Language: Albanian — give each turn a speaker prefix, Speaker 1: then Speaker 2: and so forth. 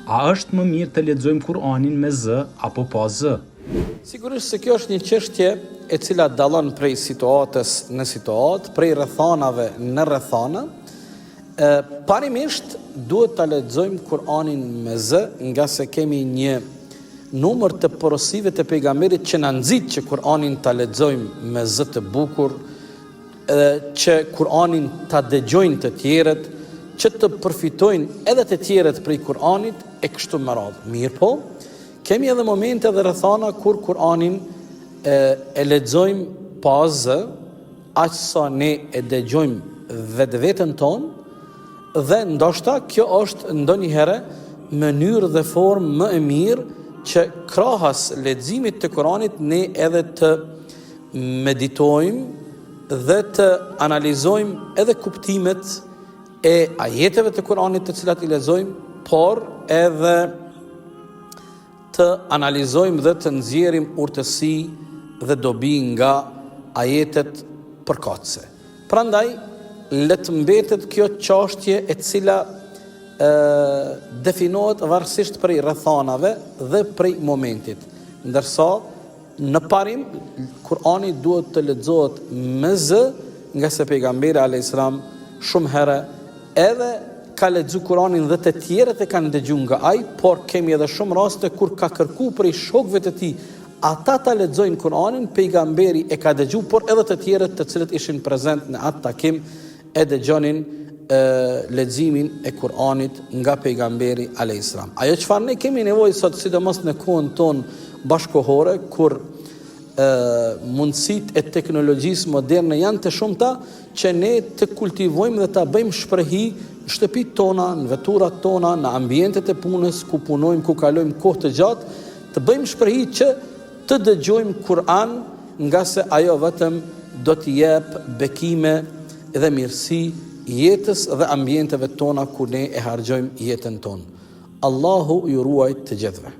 Speaker 1: A është më mirë të lexojmë Kur'anin me zë apo pa zë?
Speaker 2: Sigurisht se kjo është një çështje e cila dallon prej situatës në situatë, prej rrethanave në rrethana. E, parimisht duhet ta lexojmë Kur'anin me zë, ngase kemi një numër të porosive të pejgamberit që na nxit që Kur'anin ta lexojmë me zë të bukur, edhe që Kur'anin ta dëgjojnë të tjerët, që të përfitojnë edhe të tjerët prej Kur'anit e kështu me radhë. Mirëpo, Kemi edhe momente dhe rrethana kur Kur'anin e, e lexojmë pa zë, aq sa ne e dëgjojmë vetveten tonë dhe ndoshta kjo është ndonjëherë mënyrë dhe formë më e mirë që krahas leximit të Kur'anit ne edhe të meditojmë dhe të analizojmë edhe kuptimet e ajeteve të Kur'anit të cilat i lexojmë, por edhe të analizojmë dhe të nxjerrim urtësi dhe dobi nga ajetet përkatëse. Prandaj le të mbetet kjo çështje e cila ë definohet varësisht prej rrethanave dhe prej momentit. Ndërsa Në parim, Kur'ani duhet të lexohet me zë, ngase pejgamberi alayhis salam shumë herë edhe ka lexu Kur'anin dhe të tjerët e kanë dëgju nga ai, por kemi edhe shumë raste kur ka kërku prej shokëve të tij ata ta lexojnë Kur'anin, pejgamberi e ka dëgju, por edhe të tjerët të cilët ishin prezent në atë takim e dëgjonin e, leximin e Kur'anit nga pejgamberi alayhis salam. Ajo çfarë ne kemi nevojë sot, sidomos në kohën tonë bashkëkohore, kur e, mundësitë e teknologjisë moderne janë të shumta, që ne të kultivojmë dhe ta bëjmë shprehi në shtëpitë tona, në veturat tona, në ambientet e punës ku punojmë, ku kalojmë kohë të gjatë, të bëjmë shprehi që Të dëgjojmë Kur'an ngase ajo vetëm do t'i jep bekime dhe mirësi jetës dhe ambienteve tona ku ne e harxhojmë jetën tonë. Allahu ju ruajt të gjithëve.